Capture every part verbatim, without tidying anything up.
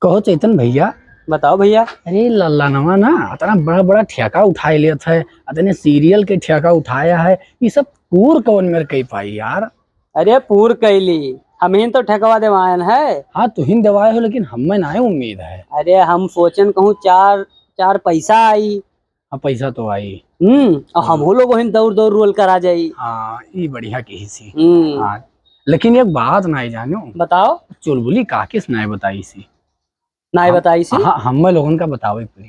कहो चैतन भैया। बताओ भैया। अरे लल्लनवा ना अतना बड़ा बड़ा ठेका उठाए लेत है, अतने सीरियल के ठेका उठाया है, ये सब पूर कवन मेर कई पाई यार? अरे पूर कैली, हमहिन तो ठेकवा देवायन है। हाँ तुहिन देवाए हो, लेकिन हमें ना उम्मीद है। अरे हम सोचन कहूँ चार, चार पैसा आई। हाँ पैसा तो आई। हम्म, और हाँ। हमहू लोग वहीं दौड़ दौड़ रोल करा जाई। हाँ, ई बढ़िया कही सी। हम्म। हाँ, लेकिन एक बात नाई जानो। बताओ। चुलबुली काकी से नाई बताई सी। नाई हम, बताई सी? हाँ, हमें लोगन का बतावे पड़ी।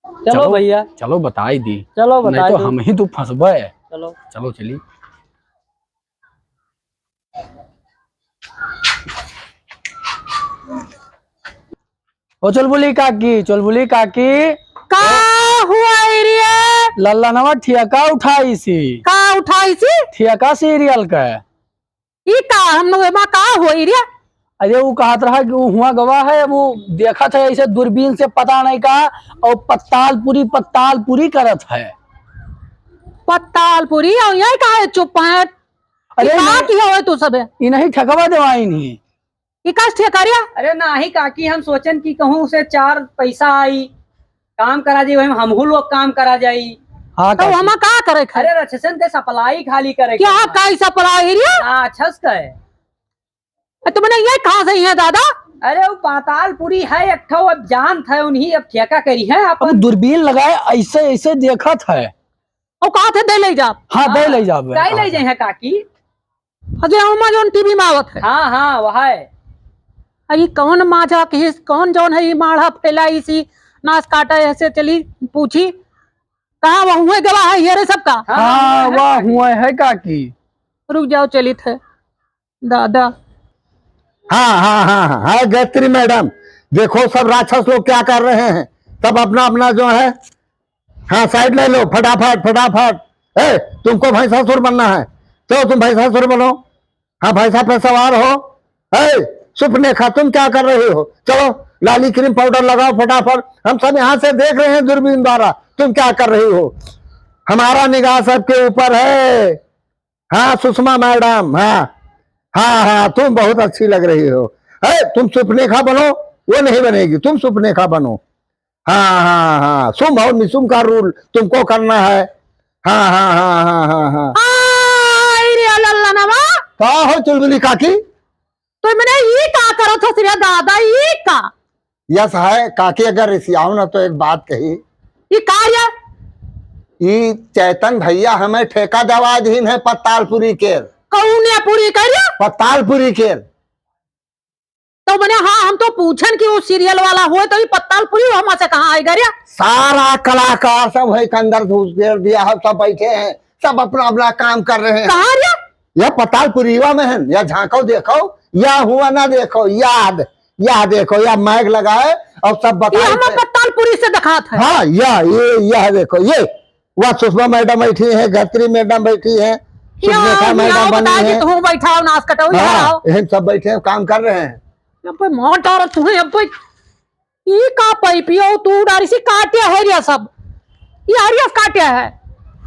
चलो चलो, भैया। चलो बताई दी। चलो नहीं बताई तो दो। हम ही तो फंसबे। चलो। चलो चली। ओ चुलबुली काकी, चुलबुली काकी। का हुआ रे? लल्लनवा ठियका उठाई सी। का उठाई सी? ठियका सीरियल का। ई का हम लोग एमा का होई रे? अरे उ कहत रहा कि उ हुआ गवा है, वो देखत है ऐसे दूरबीन से पता नहीं का, और पत्तालपुरी, पत्तालपुरी करत है। पत्तालपुरी? और यही का है चुप है? अरे ई का नहीं। किया हुआ तू सबे? ई नहीं ठेकवा देवाइन ही। ई का ठेका रे? अरे नाही काकी, हम सोचन कि कहूँ से चार पैसा आई, काम करा जाई, वही में हमहू लोग काम करा जाई। हाँ तो काकी। हमा का करे खाए? अरे रक्षसन के सप्लाई खाली करे क्या के बा। का ई सप्लाई रे? हाँ, छस का है। अरे तुमने ये कहाँ से है दादा? अरे वो पातालपुरी है एक ठो, अब जानत है उन्हीं, अब ठेका करी है अब अपन। दूरबीन लगाए ऐसे ऐसे देखत है। और कहा थे दे ले जा। हाँ, दे ले जाब। दे ले जाए हैं काकी। अजय अम्मा जौन टीवी में आवत है। हाँ, हाँ, वह है। अरे कौन माजा के, कौन जौन है ये माढ़ा फैलाई सी, नास काटा ऐसे चली पूछी। कहाँ वह हुए गवा है ये रे सबका? हाँ, हाँ, वह हुए है काकी। रुक जाओ, चलित है। दादा। हाँ, हाँ, हाँ, हाँ, हाँ, गायत्री मैडम, देखो सब राक्षस लोग क्या कर रहे हैं, सब अपना अपना जो है, हाँ, साइड ले लो, फटाफट, फटाफट। ए, तुमको भैंसासुर बनना है, चलो तुम भैंसासुर बनो, हाँ, भैंसा पे सवार हो। ए, सुपनेखा, तुम क्या कर रही हो? चलो, लाली क्रीम पाउडर लगाओ फटाफट, हम सब यहाँ से देख रहे हैं दूरबीन द्वारा, तुम क्या कर रही हो? हमारा निगाह सबके ऊपर है। हाँ सुषमा मैडम, हाँ, हाँ, हाँ, तुम बहुत अच्छी लग रही हो। है, तुम सुपनेखा बनो, वो नहीं बनेगी, तुम सुपनेखा बनो। हाँ, हाँ, हाँ, शुंभ और निशुंभ का रोल तुमको करना है। हाँ, हाँ, हाँ, हाँ, हाँ, हाँ। आई रे लल्लनवा। का हो चुलबुली काकी? तो मने ई का करत हस रे दादा, ई का? यस है काकी, अगर रिसियाओ ना तो एक बात कही। ई का रे? ई चैतन भैया हमें ठेका दवा दीन है पत्तालपुरी के। कौन या पूरी कर रे? पत्तालपुरी के। तो मने हाँ, हम तो पूछन कि वो सीरियल वाला हुए तो ई पत्तालपुरी हमा से कहाँ आएगा रे? सारा कलाकार सब है के अंदर घुस कर दिया है, सब बैठे हैं, सब अपना अपना काम कर रहे हैं। कहाँ रे? यह पतालपुरीवा में है, या झांको देखो, या हुआ ना देखो, याद, या देखो, या माइक लगाए और सब ये बताए हमें थे। पतालपुरी से दिखात है। हाँ, या, ये, यह देखो, ये, वह सुषमा मैडम बैठी हैं, गायत्री मैडम बैठी हैं, या, सुष्मिता मैडम आओ, बनी बता हैं। दी, तू बैठाओ, नास कटाओ, यहाँ हाँ, आओ। यही सब बैठे हैं, काम कर रहे हैं। अब भाई मार डारो तुम्हें, अब भाई, ई का पाइपियो तू डारी सी काटे है रे सब, ये हरिया काटे है।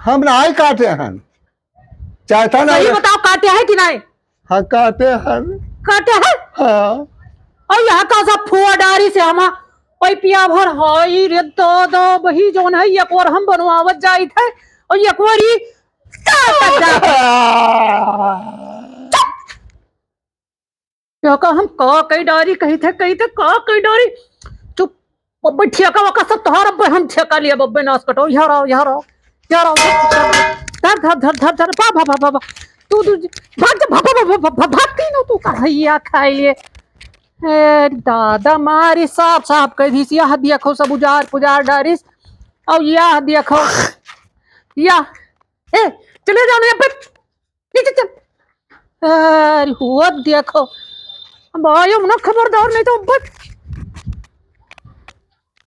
हम ना आई काटे हैं। चाहता ना सही ये बताओ, काटे है कि नहीं? हाँ, काटे हैं। काटे हैं? हाँ। और यहाँ का सब फुआ डारी से हमा पाइपिया भर हई रे दादा, वही जौन है, एक और हम बनवावत जाइत है, और एक और ई काटत जाइत है। चुप! क्या का हम का कई डारी कही थे, कही थे का कई डारी। चुप, बब्बे ठेका वका सब तोहार, अब्बे हम ठेका लिया, बब्बे नास कटो, यहाँ रहो, यहाँ रहो, यहाँ रहो। धर, धर, धर, धर, धर, बा, बा, बा, बा, बा। तू, तू, भाग जा, भाग, भाग, भाग, भाग, भाग, तीनों तू का हैया खाए लिए। ए, दादा मारी साफ, साफ कह दीस, यह देखो सब उजार, पुजार डारिस। और यह देखो, यह, ए, चले जाओ ना, अब्बे। नीचे चल। अरे हुआ देखो, अब आयो ना खबरदार, नहीं तो बस